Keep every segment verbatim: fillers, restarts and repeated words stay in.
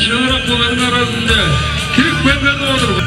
Шыырак буларның аразында кирип келген болур.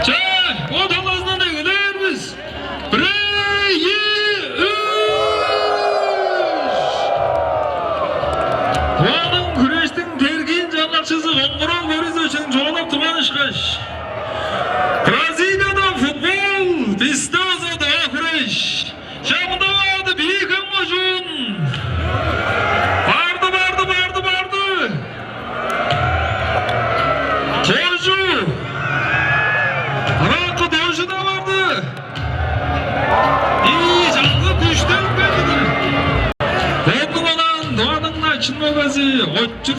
Чаа, бо талазындан эгелээр бис. Бирээ, ийи, үш! Буаның хүрештиң тергиин чалгакчызы Коңгурал Борисовичиниң чугаалап турганы ышкаш, Бразилияда футбол, бисте база тыва хүреш. Чамдаваады Бии-Хем кожуун. Барды, барды, барды, барды. Дожу. Ыракы Дожу-даа барды. Ийи, чалгы күштенип келди-дир. Бодунуң онаан Тываның Начын мөгези, отчур.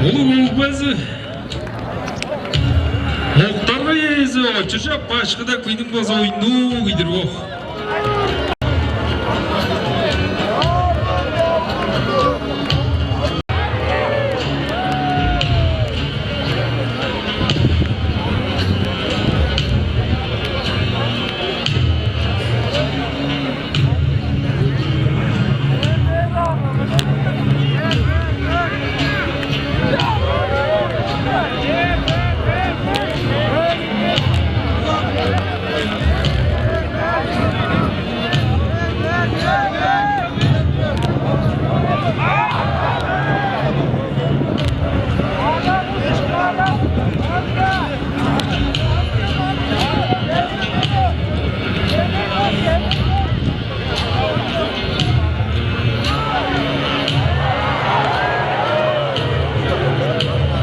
Улуг өгбези. Октарга ээзи очуржап, башкыда күйнүң болза, уйнуу киидир бо.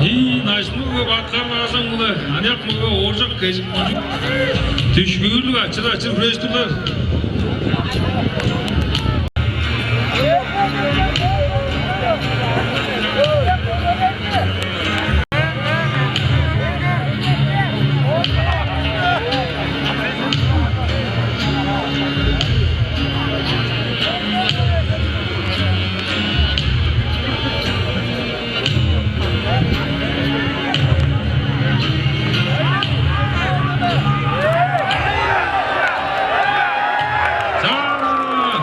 Ийи, Начын мөге Баткар Баажаң-биле аныяк мөге Ооржак Кежик-Кожук дүшкүүрлүг ачыр-ачыр хүрежип турлар. Чаа!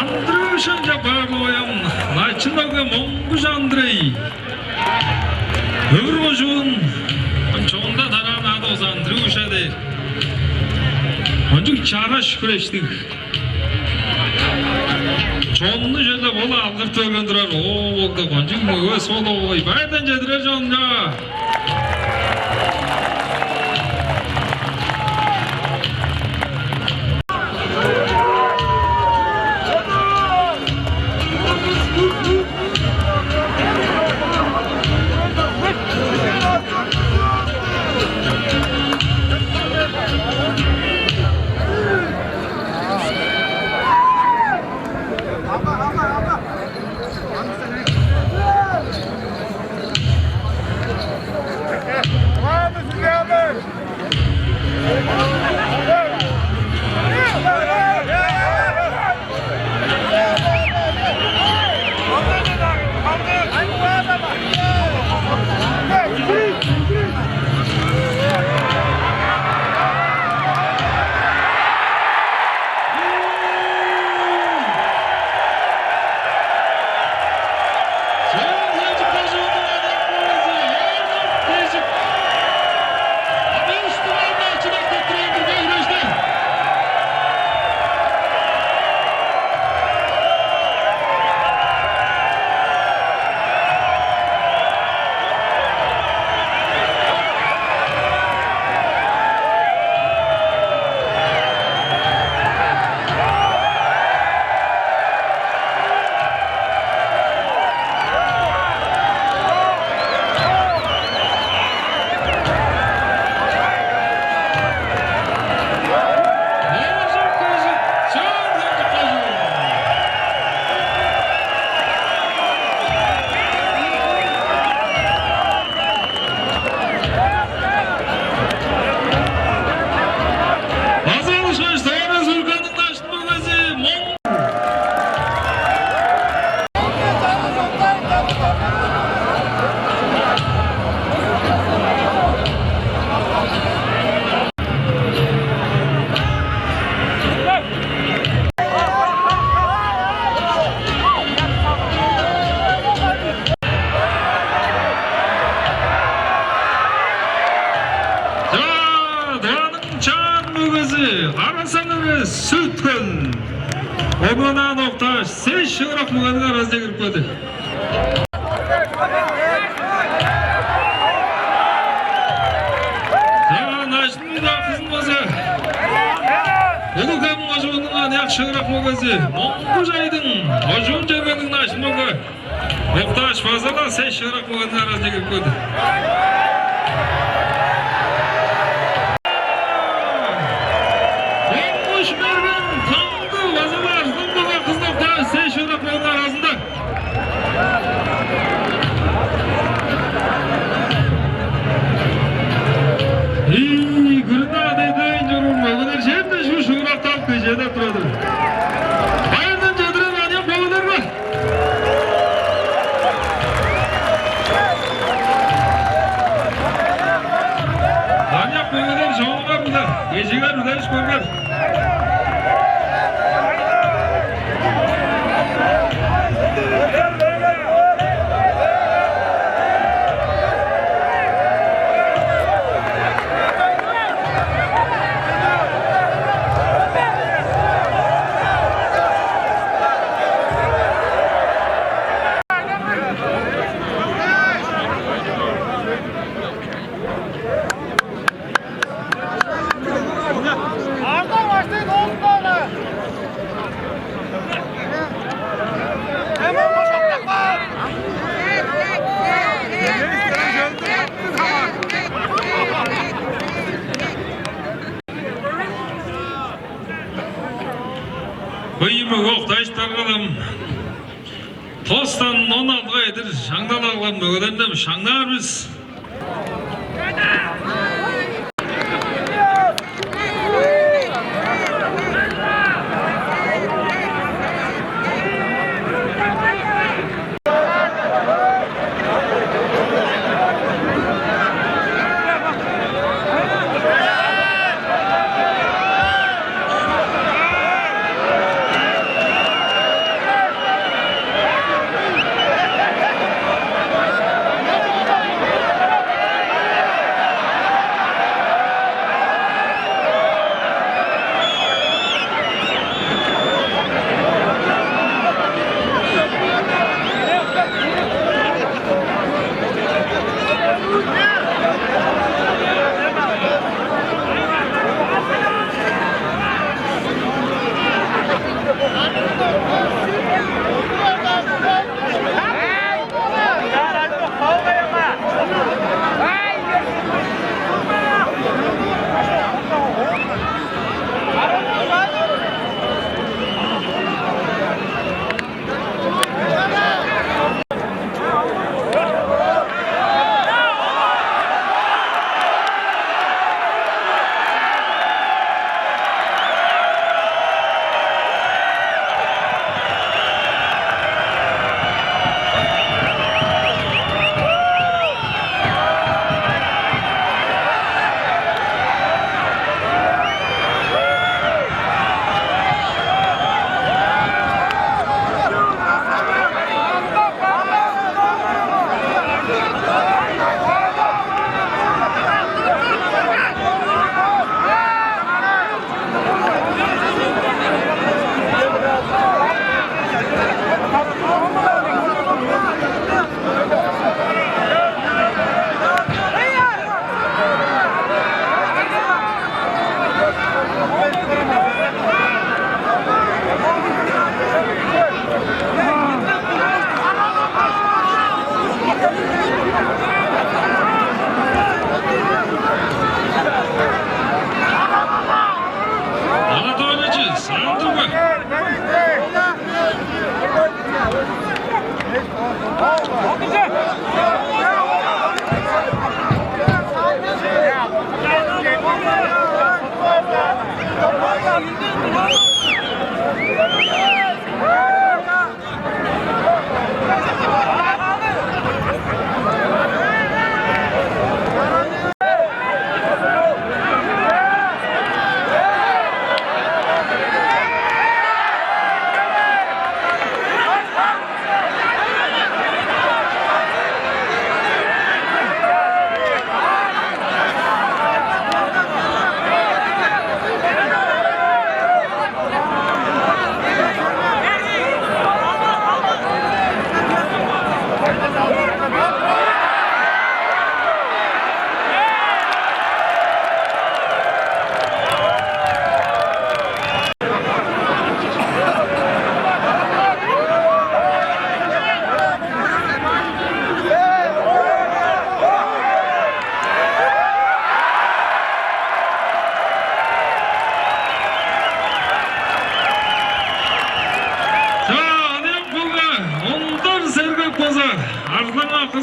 Андрюша деп баарлап коям, Начын мөге Монгуш Андрей. Өвүр кожуун, чонда тараан ады болза Андрюша дээр. Кончуг чараш хүрештиг. Чонну черле ол алгыртып берген турар. Оо, ол-даа кончуг мөге, ол-даа ой. Байырдан чедирер, чонга. Чаа, Тываның чаан мөгези, Кара-Сал эвес, Сүт-Хөл. Огланаан октааш, сес шыырак мөгениң аразынче кирип келди. Чаа, Начын-Даа кызын база Улуг-Хем кожууннуң аныяк шыырак мөгези, Монгуш Айдың, кожуун Чергенниң Начын мөге. Октааш, база-ла сес шыырак мөгениң аразынче кирип келди. Монгуш Мерген, Талды, база-ла Арзылаң мөге, кызын октааш, сес шыырак мөгениң аразында. Ий, күрүне адайдайн чоруур мөгелер, чем-даа шуут шыыракталып, кежээдеп турар-дыр. Байырдан чедирер аныяк мөгелерге. Аныяк мөгелер, чонуңар-биле кежигер, үлежип көргер. Хөй мөге окташтаргалам. Тостан он алгыга чедир шаңнал алган мөгелерни шаңнаар бис. Анатолий Сандуга.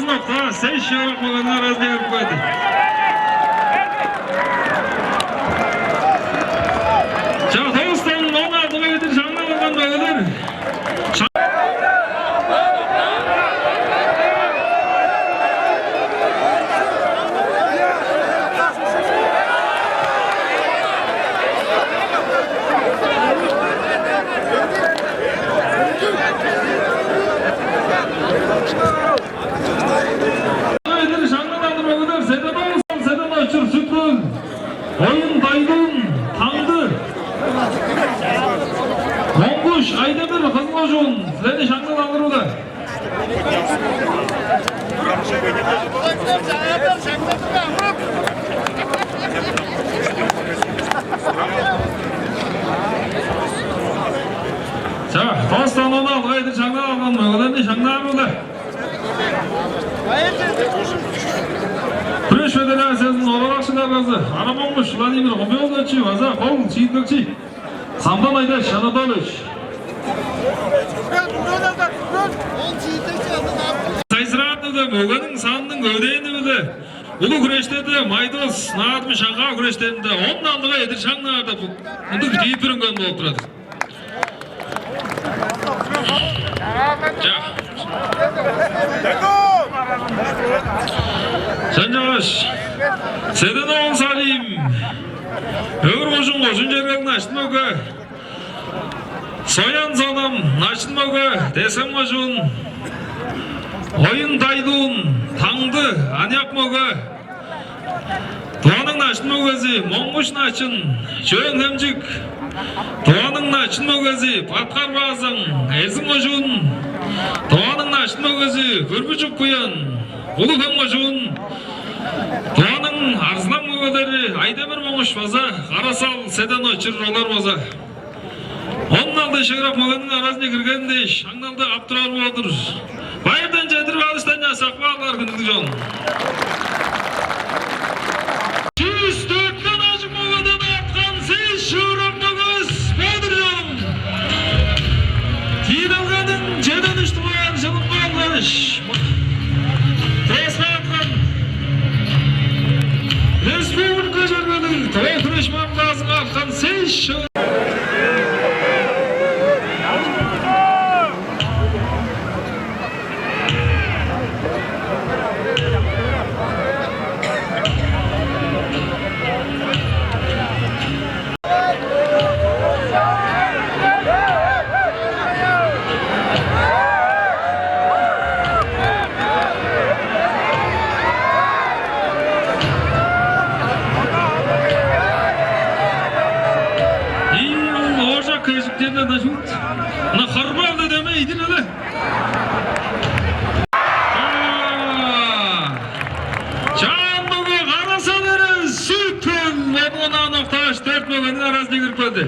Сес шыырак мөгениң аразынче кирип каады. Чаа, тостан он алтыга чедир шаңнап алган мөгелер. Эдир шаңнап алыр мөгелер: Седен Оозан, Седен Очур, Сүт-Хөл, Оюн Дайдуун, Таңды, Моңгуш Айдемир, Кызыл кожуун, силерни шаңнап алыр-дыр. Чаа, тостан он алтыга чедир шаңнап алган мөгелерни шаңнаар-дыр. Күреш федерациязының оралакчы даргазы Ара-Моңгуш Владимир Кумбиолович база кол чиитпекчи Самдан Айдаш Анатольевич. Сайзыраатында мөгениң санының көвүдээни-биле улуг хүрештерде Майдос, Наадым, Шагаа хүрештеринде он алтыга чедир шаңнаар деп мындыг чиитпир үнген болуп турар. Чаа. Ынчангаш Седен-оол Салим, Өвүр кожуун, Кожуун-Чергелиг, начын мөге, Соян Сонам, начын мөге, Тес-Хем кожуун, Оюн Дайдуун, Таңды, аныяк мөге, Тываның начын мөгези Моңгуш Начын, Чөөн-Хемчик, Тываның начын мөгези Баткар Баазаң, Эрзин кожуун, Тываның начын мөгези Күрбүжүк Буян, Улуг-Хем кожуун, Тываның арзылаң мөгелери Айдемир Моңгуш база Кара-Сал, Седен Очур, олар база он алды шыырак мөгениң аразынче киргени дээш, шаңналды ап турар болур. Байырдан чедирип алыштан часкап каалыңар, хүндүлүг чон. Чүс дөртен ажыг мөгеден арткан сес шыырак мөгевис бо-дур, чонум. Тиилелгениң чеден үш дугаар чылын каалгаш, тосуп каапкан, республика чергелиг тыва хүреш маргылдаазынга арткан сес шыырак. Ийи, ол ооржак кежиктерден-даа шуут. Мына хырбалды дөмей идин але. Чаан мөге Кара-Сал Эрес, Сүт-Хөл, бодундан октааш, дөрт мөгениң аразынче кирип келди.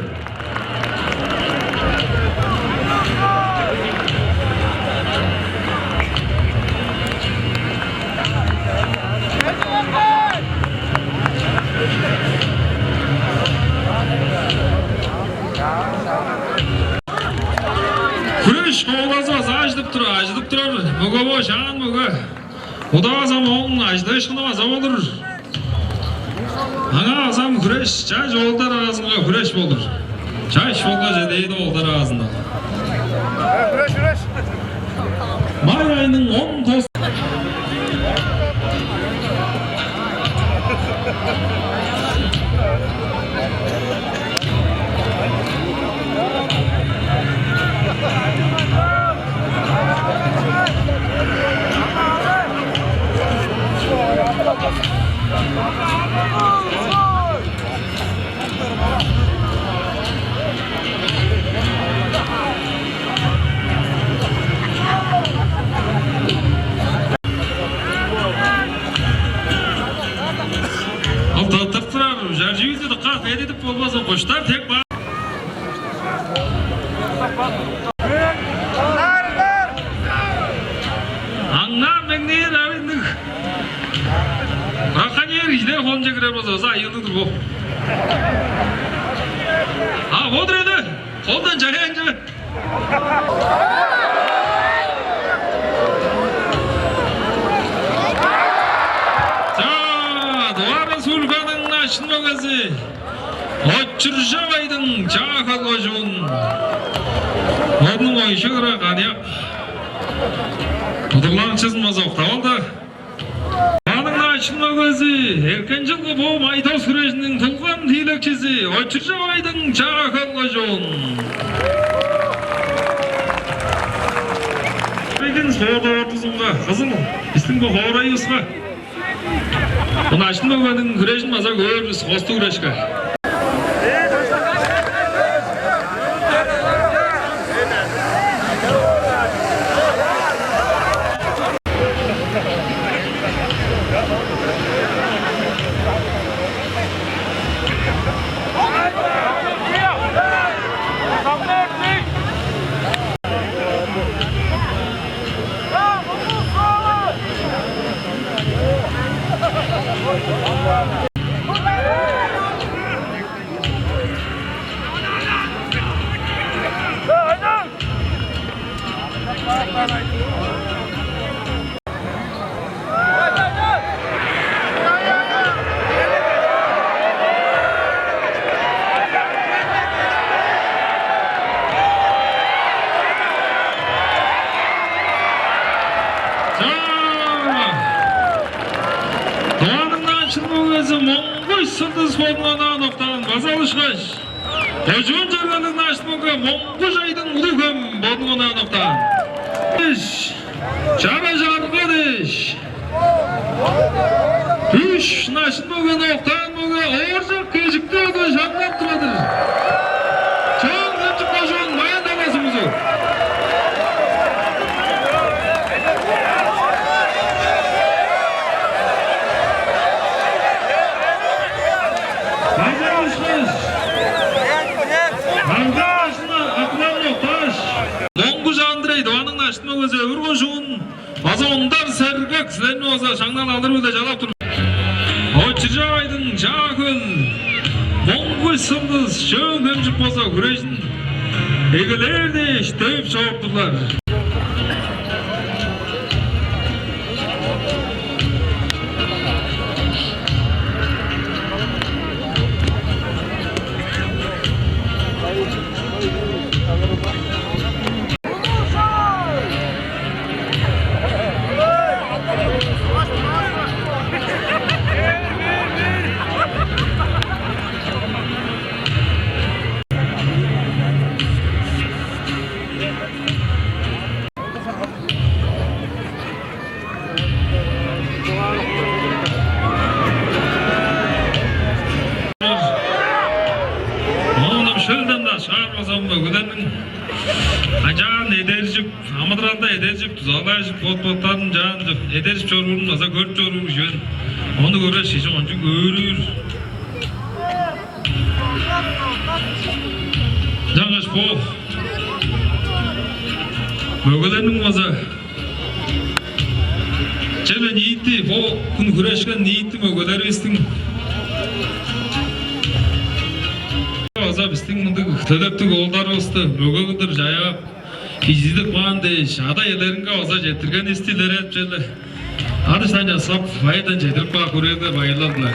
Хүреш ковалазы база ажыдып турар, ажыдып турар. Мөге бо, чаан мөге. Удавазам ооң ажыдыышкыны база болур. Аңаа базам хүреш, чаш оолдар аразынга хүреш болур. Чаш болгаш эдээди оолдар аразында. Хүреш, хүреш. Май айының он тос. Ол тыттырып турар, чаржывызы дыка бедидип болбазын, куштар тек бар. Аңнаар-меңнээр авыйныг. Браконьер кижилер холунче кирер болза, база айыылдыг-дыр бо. А, бо-дур эде. Холдан чаяанчы. Шын мөгези Очуржап Айдың, Чаа-Хөл кожуун. Бодунуң ойшуг ырак аныяк удурланыкчызын база октап алды. Аның начын мөгези, эрткен чылгы бо май тос хүрежиниң тулган тиилекчизи Очуржап Айдың, Чаа-Хөл кожуун. Бегин спорт ортузунга, кызыл, бистиң бо хоорайывыска. Бо начын мөгениң хүрежин база көөр бис, хостуг хүрешке. Чаа! Тываның начын мөгези Моңгуш Сылдыс бодунуң онаан октаан, база алышкаш, кожуун чергелиг начын мөге Моңгуш Айдың, Улуг-Хем, бодунуң онаан октаан. Үш, Чара Чаргы дээш. Үш, начын мөгени октаан мөге Ооржак Кежикти оду шаңнап турар-дыр. Чөөн-Хемчик кожуун, Баян-Тала сумузу. База алышкаш, Моңгуш Андрей, Тываның начын мөгези, Өвүр кожуун, база Ондар Сергек, силерни база шаңнал алыр-биле чалап тур. Очуржап Айдың, Чаа-Хөл, Моңгуш Сылдыс, Чөөн-Хемчик база хүрежин эгелээр дээш, девип чоруп турлар. Оон ам шөлден-даа шаар база мөгелерниң канчаан эдержип, амыдыралда эдержип, дузалажып, бот-боттарын чаан эдержип чоруурун база көрүп чоруур кижи мен. Ону көргеш, кижи кончуг өөрүүр. Ынчангаш бо мөгелерниң база черле ниити, бо хүн хүрешкен ниити мөгелеривистиң база бистиң мындыг төлептиг оолдарывысты мөге кылдыр чаяап, кижизидип каан дээш, ада-иелеринге база четтиргенивисти илередип, черле адыштан часкап, байырдан чедирип каап, көрээлге байырлал-дыр.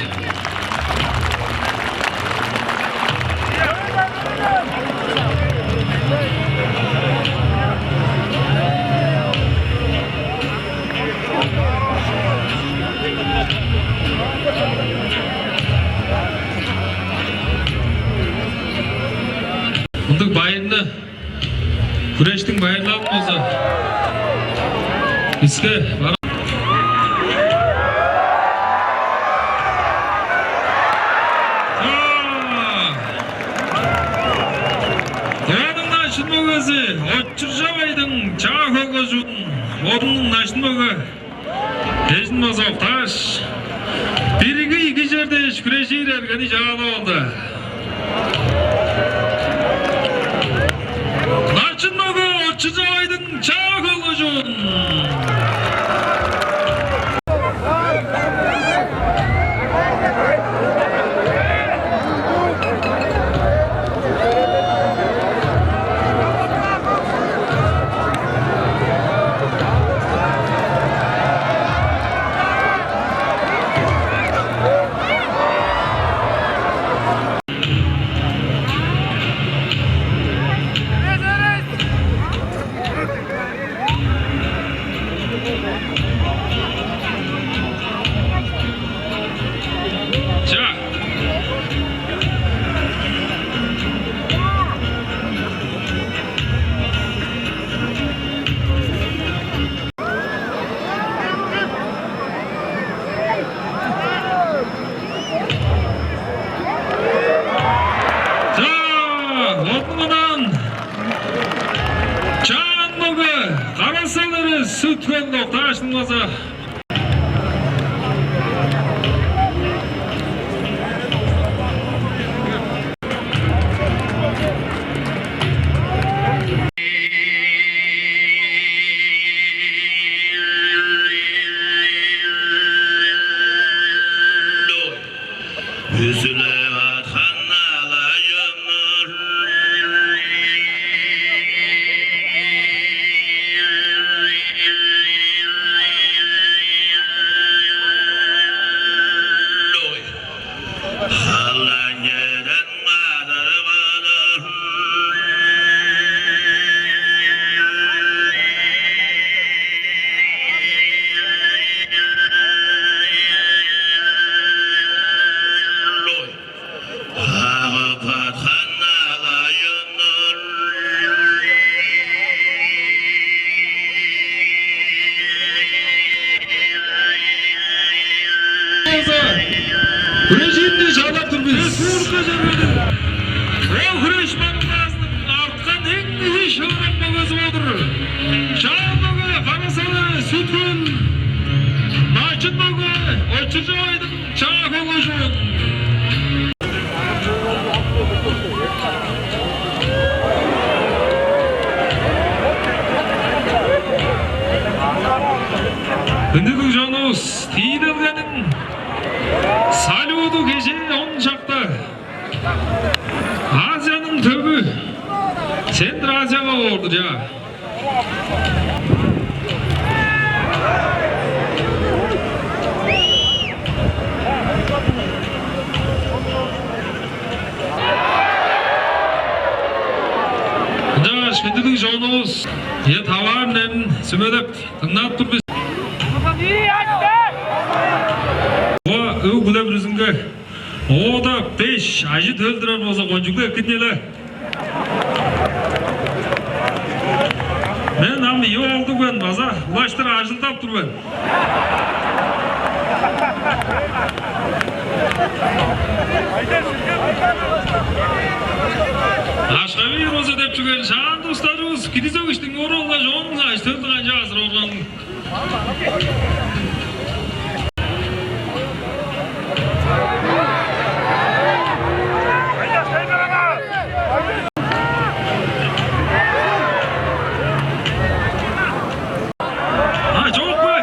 Мындыг байырны, хүрештиң байырлалын болза биске бара. Тываның начын мөгези Очуржап Айдың, Чаа-Хөл кожуун, бодунуң начын мөге эжин база октааш, бирги-ийи чер дээш хүрежир эргени чаалап алды. Начын мөге Очуржап Айдың, Чаа-Хөл кожуун. база. Үзүлүп аткан алайымны халаң черден кадырып алыр. Агып баткан алайыннар. Болза, хүрежирни чалап тур бис. Республика чергелиг. Ол хүреш маңнаазының арткан эң ийи шыырак мөгези болур. Чаан мөге, Кара-Салы, Сүт-Хөл, Начын мөге, Очуржап Айдың, Чаа-Хөл кожуун. Хүндүлүг чонувус, тиилелгениң салюду кежээ он шакта. Азияның төвү, Центр Азияга боор-дур, чаа. Ынчангаш, хүндүлүг чонувус, э, таварындан сүмелеп дыңнап тур бис. Бо өг-бүле бүрүзүнге оода беш ажы-төл турар болза, кончуг-ла эки-ле. Мен ам ийи оолдуг мен, база улаштыр ажылдап тур мен. Акша бээр болза деп чүвени шаанда устарывыс, кидизок иштиң оралгаш, оон ажы-төлдү канчап азырап органын. А, чок бе?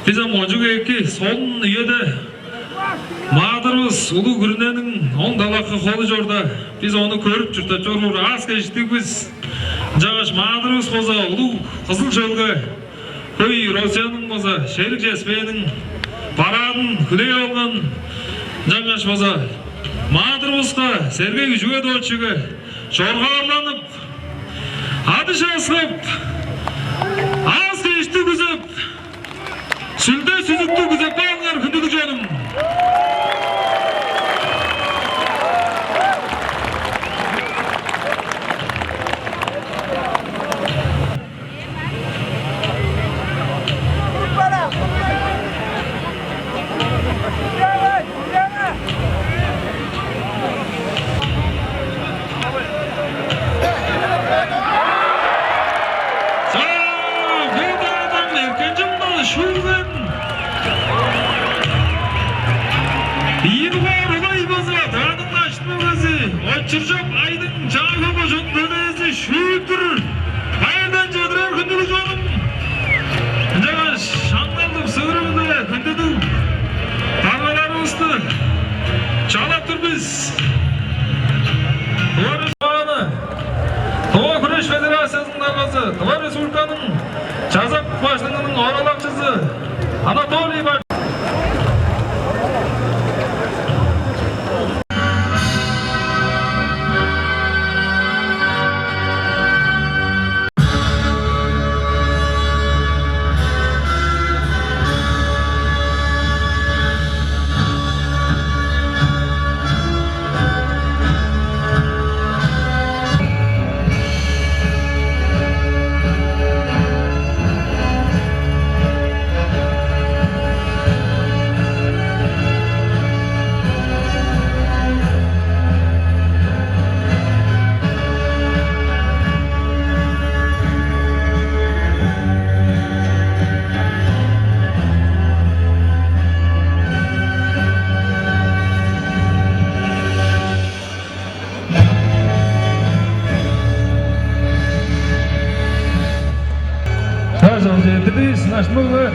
Бис ам кончуг эки, солун үеде Маадырывыс улуг күрүнениң оң талакы холу чорда, бис ону көрүп чурттап чоруур аас-кежиктиг бис. Ынчангаш маадырывыс болза улуг Кызыл шөлге, хөй Россияның база шериг чеспээниң парадын хүлээп алган. Ынчангаш база маадырывыска, Сергей Күжүгетовичиге чоргаарланып, адыш аскып, аас-кежикти күзеп, сүлде-сүзүктү күзеп каалыңар, хүндүлүг чонум. Чаа, бо-даа эргенче мында шүүлген. Ийи дугаар улай база Тываның Начын мөгези Очуржап Айдың, Чаа-Хөл кожуун төлээзи шүүттүр. Байырдан чедирер, хүндүлүг чонум. Ынчангаш шаңналдып, сыыры-биле хүндүлүг даргаларывысты чалап тур бис. Тыва Республиканы, Тыва хүреш федерациязының даргазы, Тыва Республиканың Чазак баштыңының оралакчызы Анатолий Баш- Дивизия нашмыгы